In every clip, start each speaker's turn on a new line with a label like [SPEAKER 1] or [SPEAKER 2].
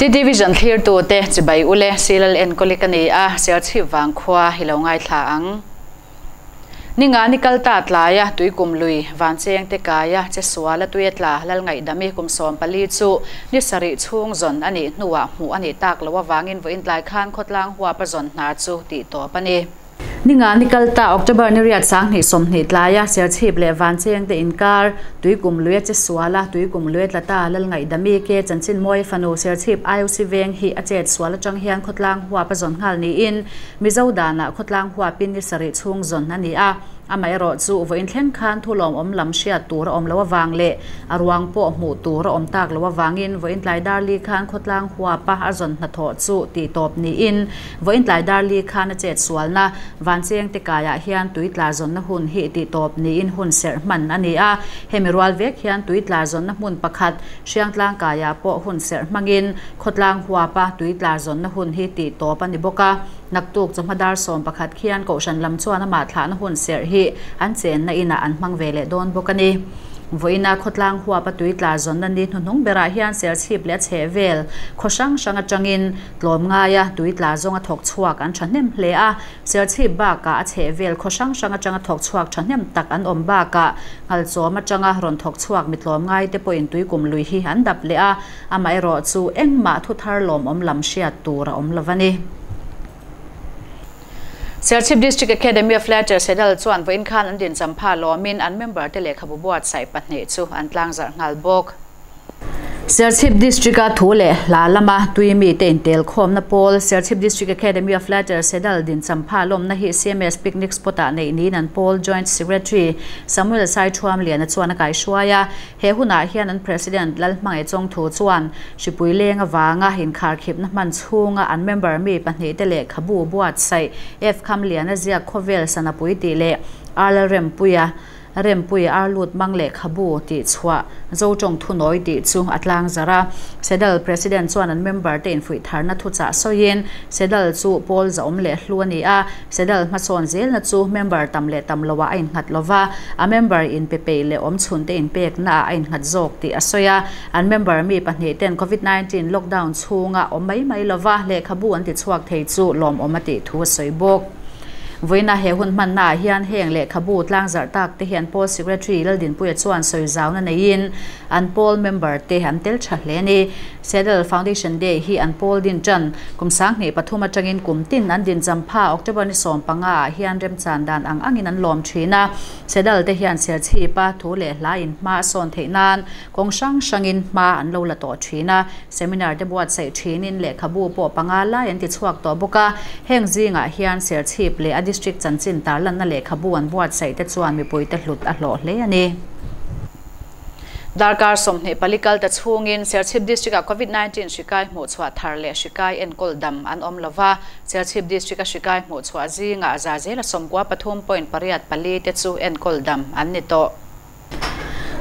[SPEAKER 1] Division thlirtute chibai ule Silal enkawli ka ni a, Serchhip vangkhua hi lo ngaithla ang. Ninga ni kal ta tlaia tuikum lui vancheng te kaia che suala tuia tla lal ngaihdami kum 14 chu ni sarih chhung zawn a nih hnuah hmuh a nih tak loh avangin vawiin tlai khan khawtlang huapa zawn hna chu tih tawp a ni. Ninga ni kal ta October ni riat 2020 tlaia Serchhip leh Vancheng te inkar tuikum luia che suala tuikum luia tla ta lal ngaihdami ke chanchin mawi fanu Serchhip IOC veng hi a chet sual atang hian khawtlang huapa zawn nghal niin Mizo danah khawtlang huapin ni sarih chhung zawn a ni a. Amaherawh chu vawiin thleng khan thulawm awm lam hriat tur a awm loh avang leh a ruang pawh hmuh tur a awm tak loh avangin vawiin tlai dar li khan khawtlang huapa a zawn hnathawh chu tih tawp niin vawiin tlai dar li khan a chet sualna Vancheng te kaiah hian tui tla zawnna hun hi tih tawp niin hun serh hman a ni a. Hemi rual vek hian tui tla zawnna hmun pakhat Hriangtlang kaiah pawh hun serh hmangin khawtlang huapa tui tla zawnna hun hi tih tawp a ni bawk a. Naktuk chawhma dar 11 khian kohhran lam chuan amah thlahna hun serh hi an chenna inah an hmang ve leh dawn bawk a ni. Vawiina khawtlang huapa tui tla zawnna ni hnuhnung berah hian Serchhip leh a chheh vel khaw hrang hrang atangin tlawm ngaia tui tla zawnga thawk chhuak an thahnem hle a. Serchhip bakah a chheh vel khaw hrang hrang atanga thawk chhuak thahnem tak an awm bakah Nghalchawm atanga rawn thawk chhuak mi tlawm ngai te pawhin tuikum lui hi an dap leh a. Amaherawh chu engmah thu thar lawmawm lam hriat tur a awm lo a ni. Serchhip District Academy of Letters Sedal chuan vawiin khan an din champha lawmin an member te lehkhabu buatsaih pahnih chu an tlangzarh nghal bawk. Serchhip District-a thu leh hla lama tui mite intel khawmna pawl Serchhip District Academy of Letters Sedal din champha lawmna hi CMS Picnic Spot-ah neih niin an pawl Joint Secretary Samuel Saithuamliana chuan a kaihruai a. He hunah hian an President Lalhmangaih Chawngthu chuan hripui leng avanga inkharkhipna hman chhunga an member mi pahnih te lehkhabu buatsaih F Khamliana ziak khawvel sanapui tih leh R Lalrempuia Rempui ar lut mang lehkhabu tih chhuah Zotawng thunawi tih chu a tlang zarh a. Sedal President chuan an member te infuih tharna thuchah sawiin Sedal chu pawl zahawm leh hlu a ni a, Sedal hmasawn zelna chu member tam leh tam loah a innghat lova, a member in pe peih leh awm chhun te inpekna ah a innghat zawk tih a sawi a. An member mi pahnih ten Covid 19 lockdown chhunga awm mai mai lova lehkhabu an ti chhuak thei chu lawmawm a tih thu a sawi bawk. Vawiina he hun hmanna ah hian heng lehkhabu tlangzarh tak te hian Pawl Secretary Laldinpuia chuan sawi zauna neiin an pawl member te an tel tha hle a ni. Sedal Foundation Day hi an pawl din tan kum 2003 atangin kum tin an din champha October ni 15 ah hian remchan dan ang angin an lawm thin a. Sedal te hian Serchhipa thu leh hla in hma a sawn theih nan kawng hrang hrangin hma an lo la tawh thin a. Seminar te buatsaih thinin lehkhabu pawh panga lai an ti chhuak tawh bawk a. Heng zingah hian Serchhip leh a district chanchin tarlanna lehkhabu an buatsaih te chuan mipui te hlut a hlawh hle a ni. Darkar 24 kal ta chhungin Serchhip District-ah Covid-19 hrikai hmuh chhuah thar leh hrikai enkawl dam an awm lova. Serchhip District-a hrikai hmuh chhuah zingah za zela 93.84 te chu enkawl dam an ni tawh.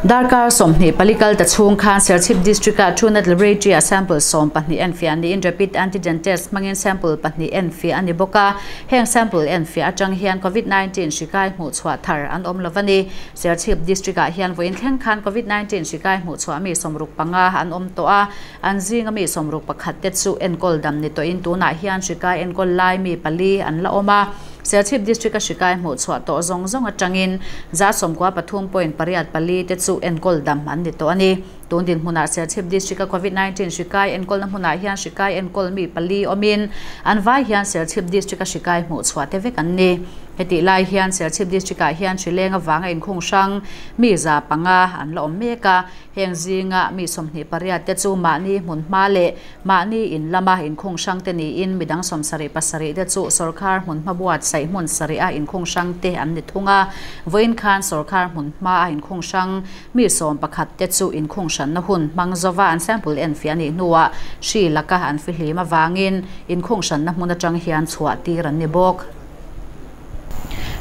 [SPEAKER 1] Darkar 24 kal ta chhung khan Serchhip District-ah Truenat Laboratory-ah sample 12 enfiah niin rapid antigen test hmangin sample 2 enfiah a ni bawk a. Heng sample enfiah atang hian Covid-19 hrikai hmuh chhuah thar an awm lova ni. Serchhip District-ah hian vawiin thleng khan Covid-19 hrikai hmuh chhuah mi 65 an awm tawh a. An zinga mi 61 te chu enkawl dam ni tawhin tunah hian hrikai enkawl lai mi pali an la awm a. Serchhip District-a hrikai hmuh chhuah tawh zawng zawng atangin za 93.84 te chu enkawl dam an ni tawh a ni. Tun dinhmunah Serchhip District-a Covid-19 hrikai enkawlna hmunah hian hrikai enkawl mi pali awmin an vai hian Serchhip District-a hrikai hmuh chhuah te vek an ni. Heti lai hian Serchhip District-ah hian hrileng avanga inkhung hrang mi za panga an la awm mek a. Heng zinga mi 28 te chu mahni hmun hma leh mahni in lama inkhung hrang te niin midang 77 te chu sorkar hmun hma buatsaih hmun sarih a inkhung hrang te an ni thung a. Vawiin khan sorkar hmun hma a inkhung hrang mi 11 te chu inkhung hranna hun hmang zova an sample enfiah anih hnuah hri laka an fihlim avangin inkhung hranna hmun atang hian chhuah tir an ni bawk.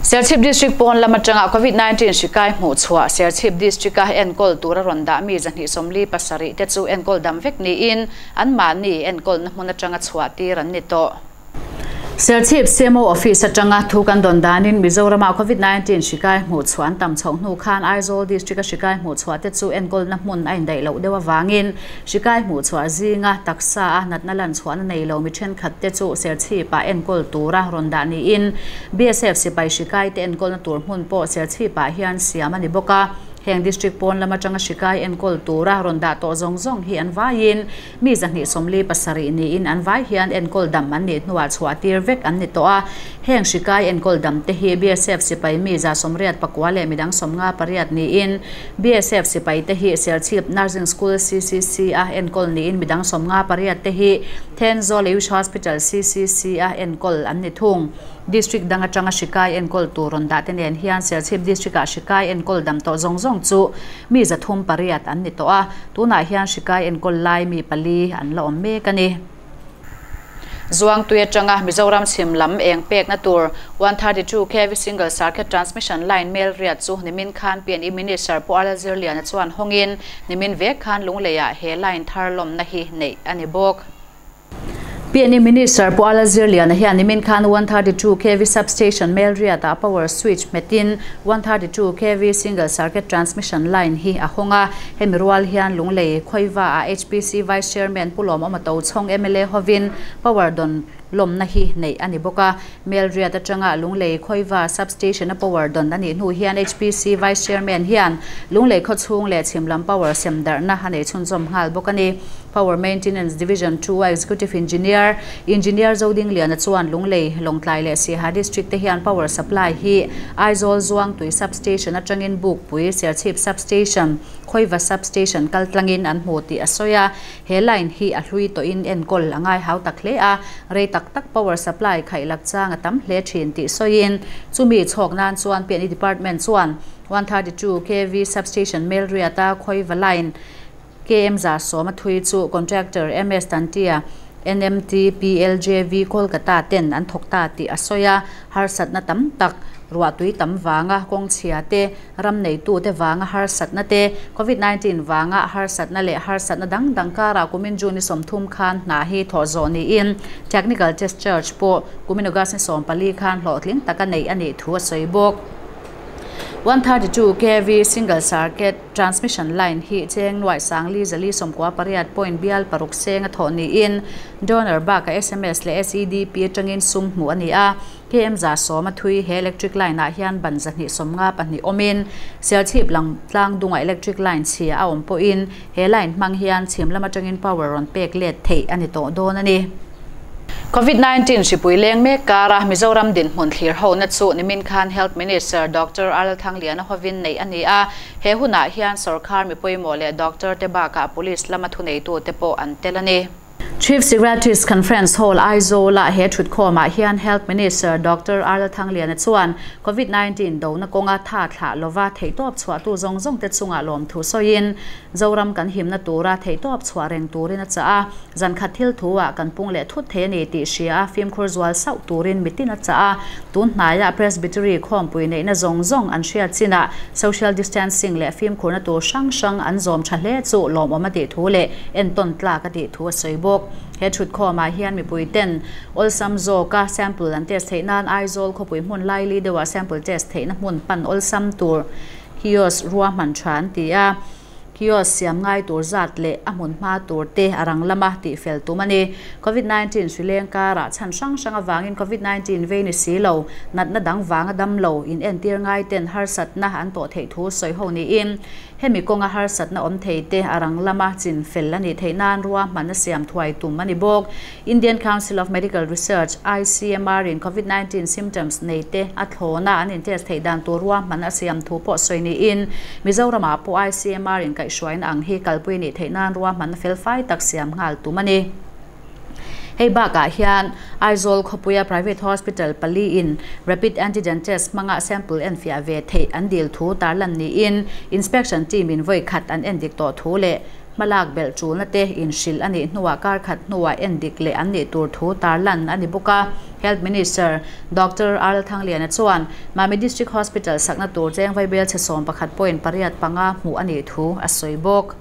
[SPEAKER 1] Serchhip District pawn lam atanga Covid-19 hrikai hmuh chhuah Serchhip District-a enkawl tura rawn dah mi 177 te chu enkawl dam vek niin an mahni enkawlna hmun atanga chhuah tir an ni tawh. Serchhip CMO Office atanga thu kan dawn danin Mizorama Covid-19 hri kai hmuh chhuah an tam chhoh hnu khan Aizawl District-a hri kai hmuh chhuah te chu enkawlna hmun a indaih loh deuh avangin hri kai hmuh chhuah zinga taksa a natna lan chhuahna nei lo mi thenkhat te chu Serchhip-ah enkawl tura rawn dah niin BSF sipai hri kai te enkawlna tur hmun pawh Serchhip-ah hian siam a ni bawk a. Heng District pawn lam atanga hri kai enkawl tura rawn dah tawh zawng zawng hi an vaiin Mi 247 niin an vai hian enkawl dam an nih hnuah chhuah tir vek an ni tawh a. Heng hri kai enkawl dam te hi BSF sipai mi 89 leh midang 58 niin BSF sipai te hi Serchhip Nursing School CCC a enkawl niin midang 58 te hi Thenzawl Ayush Hospital CCC a enkawl an ni thung. District dang atanga hri kai enkawl tur rawn dah te nen hian Serchhip District ah hri kai enkawl dam tawh zawng zawng chu Mi 308 an ni tawh a, tunah hian hri kai enkawl lai mi pali an la awm mek a ni. Zuangtui atanga Mizoram chhim lam eng pekna tur 132 kv Single Circuit Transmission Line mel riat chu nimin khan PNE Minister Pu Arla Zirliana chuan hawngin nimin vek khan Lungleiah he line thar lawmna hi neih a ni bawk. PNE Minister Pu Ala Zirliana hian nimin khan 132 kv Substation Melriat-ah power switch hmetin 132 kv Single Circuit Transmission Line hi a hawng a. Hemi rual hian Lunglei Khawiva-ah HPC Vice Chairman Pu Lawmawma Tochhawng mla hovin power dawn lawmna hi neih a ni bawk a. Melriat atanga Lunglei Khawiva Substation-a power dawn a nih hnu hian HPC Vice Chairman hian Lunglei khawchhung leh chhim lam power sem darhna a nei chhunzawm nghal bawk a ni. Power Maintenance Division 2 a Executive Engineer, Engineer Zodingliana chuan Lunglei, Lawngtlai leh Siaha District te hian power supply hi Aizawl Zuangtui Substation atangin Bukpui, Serchhip Substation, Khawiva Substation kaltlangin an hmu tih a sawi a. He line hi a hlui tawhin enkawl a ngai hau tak hle a, rei tak tak power supply khaihlak chang a tam hle thin tih sawiin chumi chhawk nan chuan PNE Department chuan 132 kv Substation Melriata Khawiva line KM 110 a thui chu Contractor MS Tantia, NMT PLJV Kolkata ten an thawk ta tih a sawi a, harsatna tam tak, ruahtui tam vanga kawng chhia te, ram neitu te vanga harsatna te, Covid 19 vanga harsatna leh harsatna dang dang karah kumin June ni 30 khan hna hi thawh zawh niin Technical Test Charge pawh kumin August ni 14 khan hlawhtling taka neih a nih thu a sawi bawk. 132 kv Single Circuit Transmission Line hi cheng nuai sangli zali 98 point bial paruk seng a thawh niin donor bakah sms leh SEDP atangin sum hmuh a ni a. KM 110 a thui he electric line ah hian ban 252 awmin Serchhip lang tlang dungah electric line chhia a awm pawhin he line hmang hian chhim lam atangin power rawn pek let theih a ni tawh dawn a ni. Covid-19 hripui leng mek kara Mizoram dinhmun thlir hona chu nimin khan Health Minister Doctor Arl Thangliana hovin neih a ni a. He hunah hian sorkar mi pawimawh leh doctor te bakah police lama thuneitu te pawh an tel a ni. Chief Secretary's Conference Hall Aizawl-ah he thutkhawmah hian Health Minister Doctor Arl Thangliana chuan Covid-19 dona kawnga tha thlah lova theihtawp chhuahtu zawng zawng te chungah lawmthu sawiin Zoram kan himna tura theihtawp chhuah reng turin a chah a. Zan khat thil thu-ah kan pung leh thut thei a ni tih hria a, fimkhur zual sauh turin mitin a chah a. Tun hnaiah Presbytery khawmpui neihna zawng zawng an hriat chinah social distancing leh fimkhurna tur hrang hrang an zawm tha hle chu lawmawm a tih thu leh entawn tlak a tih thu a sawi bawk. He thutkhawmah hian mipuiten awlsam zawka sample an test theih nan Aizawl khawpui hmun laili deuhah sample test theihna hmun pan awlsam tur kiosk ruahman tha an ti a. Kiosk siam ngai tur zat leh a hmun hma tur te a rang lama tih fel tum a ni. Covid 19 hri leng karah chhan hrang hrang avangin Covid 19 vei ni si lo, natna dang vanga dam lo, in entir ngai ten harsatna an tawh theih thu sawi ho niin hemi kawnga harsatna awm thei te a rang lama chin fel a nih theih nan ruahman a siam thuai tum a ni bawk. Indian Council of Medical Research, ICMR, in Covid 19 symptoms nei te a thlawna an in test theih dan tur ruahman a siam thu pawh sawi niin Mizoramah pawh ICMR in kaihhruaina ang hi kalpui nih theih nan ruahman fel fai tak siam nghal tum a ni. Hei bakah hian Aizawl khawpuia private hospital pali in rapid antigen test hmanga sample en fiah ve theih an dil thu tarlan niin inspection team in vawi khat an en dik tawh thu leh hmalak belh tulna te in hrilh a nih hnuah kar khat hnuah en dik leh an nih tur thu tarlan a ni bawk a. Health Minister Doctor Arl Thangliana chuan Mami District Hospital sakna tur cheng vaibel chhe 11.85 hmuh a nih thu a sawi bawk.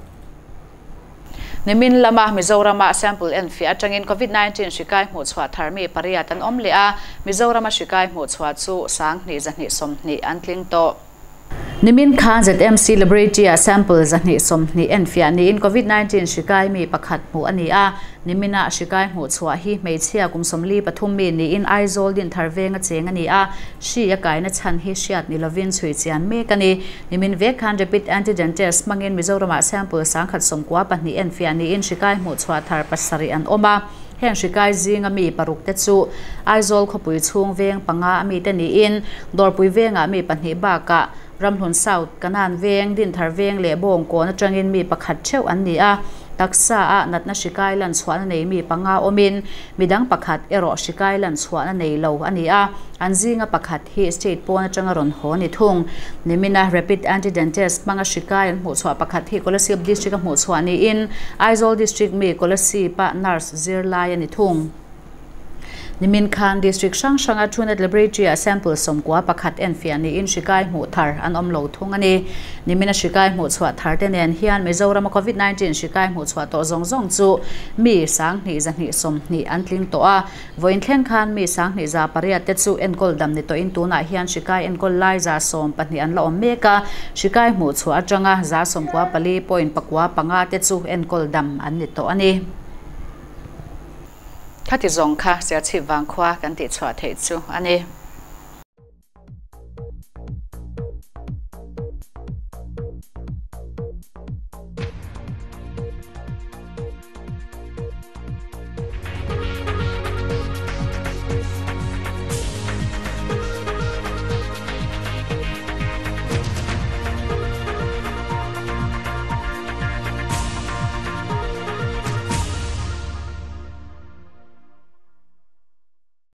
[SPEAKER 1] Nimin lama Mizorama sample enfiah atangin Covid-19 hri kai hmuhchhuah thar mi pariat an awm leh a, Mizorama hri kai hmuhchhuah chu 2220 an tling tawh. Nimin khan ZMC Laboratory-ah sample 220 enfiah niin Covid-19 hri kai mi pakhat hmuh a ni a. Nimina hri kai hmuhchhuah hi hmeichhia kum 43 mi niin Aizawl Dinthar venga cheng a ni a, hri a kaina chhan hi hriat ni lovin chhui chian mek a ni. Nimin vek khan rapid antigen test hmangin Mizoramah sample 192 enfiah niin hri kai hmuhchhuah thar pasarih an awm a. Heng hri kai zinga mi paruk te chu Aizawl khawpui chhung veng panga a mite niin Dawrpui vengah mi pahnih bakah Ramhlun South, Kanan veng, Dinthar veng leh Bawngkawn atangin mi pakhat theuh an ni a. Taksa a natna hri kai lan chhuahna nei mi panga awmin midang pakhat erawh hri kai lan chhuahna nei lo a ni a. An zinga pakhat hi state pawn atanga rawn haw ni thung. Nimina rapid antigen test hmanga hri kai an hmuhchhuah pakhat hi Kolasib district a hmuhchhuah niin Aizawl district mi Kolasib a nurse zirlai a ni thung. Nimin khan district hrang hranga Truenat Laboratory-ah sample 91 enfiah niin hri kai hmuh thar an awm lo thung a ni. Nimina hri kai hmuhchhuah thar te nen hian Mizorama Covid-19 hri kai hmuhchhuah tawh zawng zawng chu mi 2220 an tling tawh a. Vawiin thleng khan mi 2108 te chu enkawl dam ni tawhin tunah hian hri kai enkawl lai 12 an la awm mek a. Hri kai hmuhchhuah atanga 94.95 te chu enkawl dam an ni tawh a ni. Khati zawng kha Serchhip vangkhua kan tihchhuah theih chu a ni.